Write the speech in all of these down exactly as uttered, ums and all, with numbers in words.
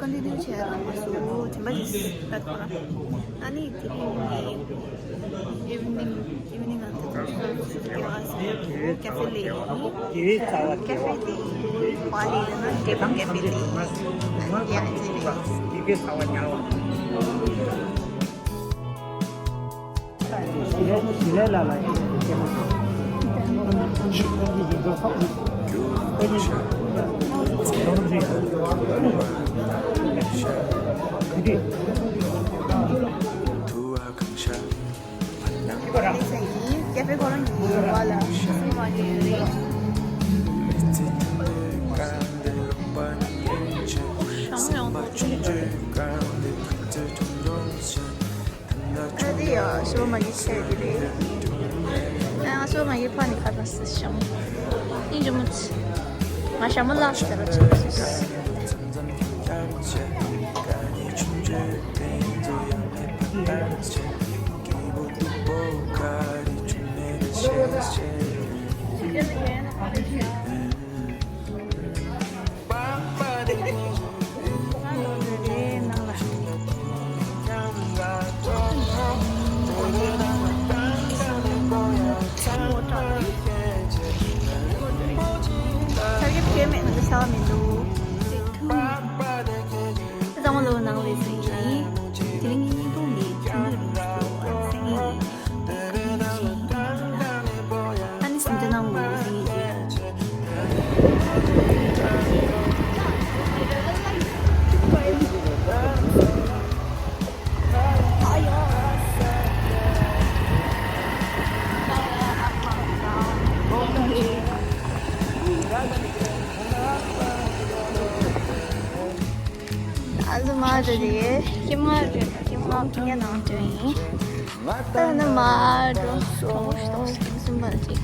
ཀོན་ཊི་ནིའུ་བྱས་ར་མ་སོང་། དྲན་པ་ཞིག་ད་ཐོག་ར། ཨ་ནི་དེ་རིང་ནི་ཨི་ཝི་ནིང་ཨི་ཝི་ནིང་ཨ་ཏི་ཙམ་ཞིག་ལ་ཀེ་ཧྥེ་ལ་ཡིན། ཀེ་ཧྥེ་དེ་ཧྥ་ལི་ལ་ན་འབྲས་སྤུངས་ཀེ་ཧྥེ་དེ་ཡང་ཅི་རེད། ཀེ་ཧྥེ་ཁོ་རང་གི་བ་ལ་སི་མ་གི་ཡོད་རེད། ཨ་དེ་ཡ་ཤོ་མ་གི་ཆེ་དེ་རེད། ཨ་ཤོ་མ་གི་ཕ་ནི་ཁ་ཐང་སི་ཤམ། ཨིན་ཇི་མུ་ཆི། ང་ཤ་མ་ལ་སི་དེ་ར་ཆི་སི། ཆར་གི་བྱེད་མེད་ནང་གི་ཤ་བ་མི་འདུག་ཚང་མ་ལོ་ནང་ལས་སུ་ཡིན། དེ་རིང་གི་བརྙན་ཐུང་འདི་ཆུང་དུ་རིང་སུ་ཨ་སེང་གེ་ཡིན། ཨ་ནི་སེམས་ཅན་ནང་ལོ་སེང་གེ་ཡིན། ཨ་ཟུ་མ་རེད་རེད། ཁྱིམ་ང་རེད། ཁྱིམ་ང་ཕི་ཉ་ནང་འགྲོ་ཡིན། ད་ནི་མ་འགྲོ། ཁྲོ་མོ་ཞིག་ཏོག་ཙམ་གསུམ་པ་ཅིག་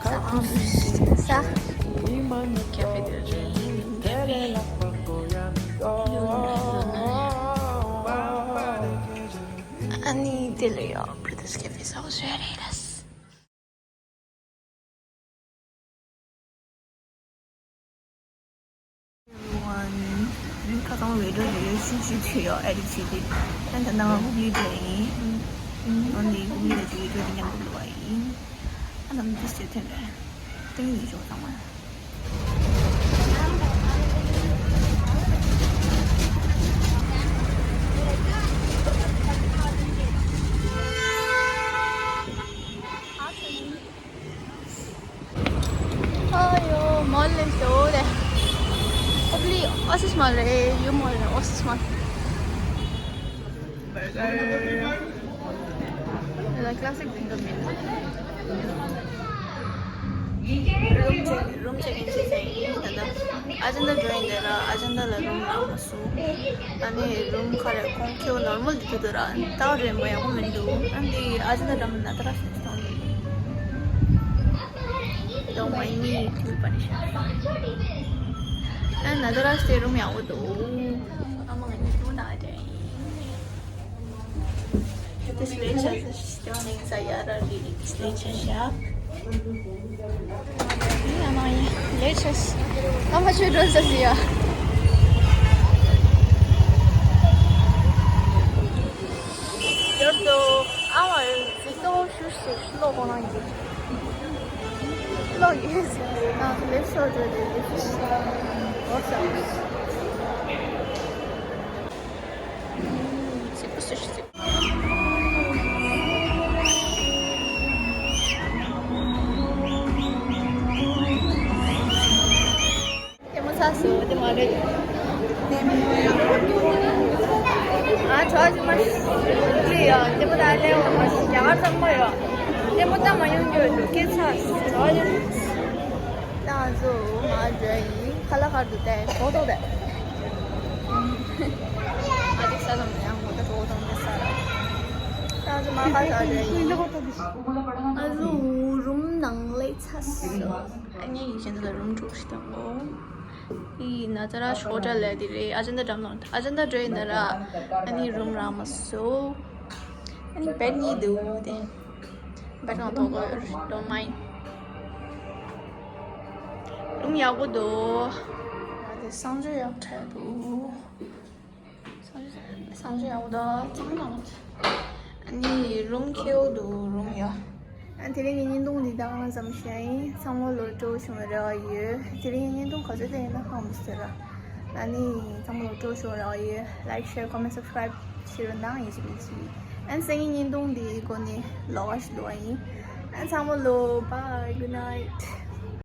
ས་ཨང་ས། ཁེ་ཧྥེ་དེ་རེད། ཁེ་ཧྥེ། ཨ་ནི་དེ་ལ་ཡོད། བྷི་རི་ཊིཤ་ཁེ་ཧྥེ་ཟ་བ་བཟོས་རེད་ལ། ཁ་སང་བི་ཌིའོ་རེ་ཤུ་ཤུ་བྱས་ཡོད། ཨེ་ཌིཊ་བྱས་ཏེ། ཨ་ད་ནང་ཧུག་ལི་འགྲོ་ཡིན། ཨ་ནི་ཧུག་ལི་ལ་ཅིག་བི་ཌིའོ་དེ་མཉམ་དུ་འགྲོ་བ་ཡིན། ཨ་ནང་དུ་ཞེ་ཐོན་རེད། ཏིང་ཡིན་ཤོག་ཚང་མ། ཨ་ཡོ་མོལ་ལེ་ཤོ་རེ། ཨོ་པི་ལི་ཨོ་སིས་མོལ་རེ། ཡུ་མོལ་རེ། ཨོ་སིས་མོལ། བར་གར། ལ་ཀླ་སིག་འཛིན་གི་མིན། རུམ་ཅེག་རུམ་ཅེག་ཨིན་བྱས་ཚར་ཡིན། ད་ལྟ་ཨ་ཇན་ཌ་འགྲོ་ཡིན་དེ་ར། ཨ་ཇན་ཌ་ལ་རུམ་རག་མ་སོང་། ཨ་ནི་རུམ་ག་རེ་ཁོང་ཁྱེའུ་ནོར་མལ་དེ་ཚོ་དེ་ར་ཏའོ་རེན་པོ་ཡག་པོ་མི་འདུག་ཨ་ནི་ཨ་ཅེ་ན་འདྲ་མིན་ན་ཏ་ར་ཤི་སྟོང་ནི། དོ་མ་ནི་ཐུག་པ་ནི་ཤ། ཨ་ན་ཏ་ར་ཤི་རུམ་ཡག་པོ་འདུག་ཨ་མ་ང་གཉིས་ཐུག་ན་དྲན་ཡིན། This latest is turning Sayara really this latest shop. ཡང་ན་ཡིན། ལེ་ཆེས། ཨ་མ་ཆོས་སྒྲོན་ས་ཟིན་ཡ། ཡོད་དོ། ཨ་མ་ཡོད་ཟིག་ཏོ་ཤུ་ཤུ་ཤུ་ལོ་གོ་ན་ཡིན། ལོ་ཡོད་ཟིག་ན་ལེ་ཤོ་ཏོ་ལེ་ཤོ་ཤུ་ལོ་ཤ། ཟིག་པོ་སུ་ཤི་ཟིག་ལྟད་མོ་ཚར་སོང་། ལྟད་མོ་རེད། ང་གྲོགས་ཅིག་མ་ཤི་ཡ། ལྟད་མོ་ད་ལྟད་མོ་མ་ཤི། རྒྱ་གར་ཚང་མ་ཡོད། ལྟད་མོ་ལྟ་མ་ཡོང་རྒྱུ་འདུག་སྐད་ཆ་གྲོགས་ཅིག་ད་ང་ཚོ་མ་འགྲོ་ཡིན། ཁ་ལག་ཁར་དུ་བལྟས་ཐོག་ཐོག་བལྟས། ཨ་ཅིག་ས་ལམ་ཡང་ངོ་ད་གྲོགས་དང་མི་ས་ར། ད་ང་ཚོ་མ་ཁ་ས་འགྲོ་ཡིན། ང་ཚོ་རུམ་ནང་ལས་ཚ་སོང་། ཨ་ངའི་ཡིད་ཆེན་དུ་ལ་རུམ་དྲུག་ཞིག་དང་གོ། ཨི་ན་ཚ་ར་ཤོ་ཏྲ་ལ་དེ་རེད། ཨ་ཅན་ད་འགྲམ་ལོང་ཨ་ཅན་ད་འགྲོ་ཡིན་ན་ར། ཨ་ནི་རུམ་རག་མ་སོང་། ཨ་ནི་བེད་གཉིས་འདུག་དེ། བེད་གང་ཐོག་གོ་ཡོད། Don't mind. རུམ་ཡག་པོ་འདུག་ང་དེ་གསང་སྤྱོད་ཡག་ཕྲད་འདུག་ཚང་ཞིང་ཡག་པོ་འདུག་ཚང་མ་ལངས། ཨ་ནི་རུམ་ཁེའུ་འདུག་རུམ་ཡོད། ཨ་དེ་རིང་གི་བརྙན་ཐུང་འདི་ད་ག་ཙམ་བྱས་ཡིན། ཚང་མ་ལོ་སྤྲོ་བྱུང་བའི་རེ་བ་ཡོད། དེ་རིང་གི་བརྙན་ཐུང་ག་ཚོད་བལྟས་ཡིན་ན་ཧ་མི་ཟེར་ར། ཨ་ནི་ཚང་མ་ལོ་སྤྲོ་བྱུང་བའི་རེ་བ་ཡོད། Like, share, comment, subscribe བྱེད་རོགས་གནང་། ཡིན་གཅིག་མིན་གཅིག་ཨ་ནི་སང་ཉིན་བརྙན་ཐུང་འདིའི་སྒོ་ནས་ལོག་ཞིག་འགྲོ་བ་ཡིན། ཨ་ཚང་མ་ལོ། Bye, good night.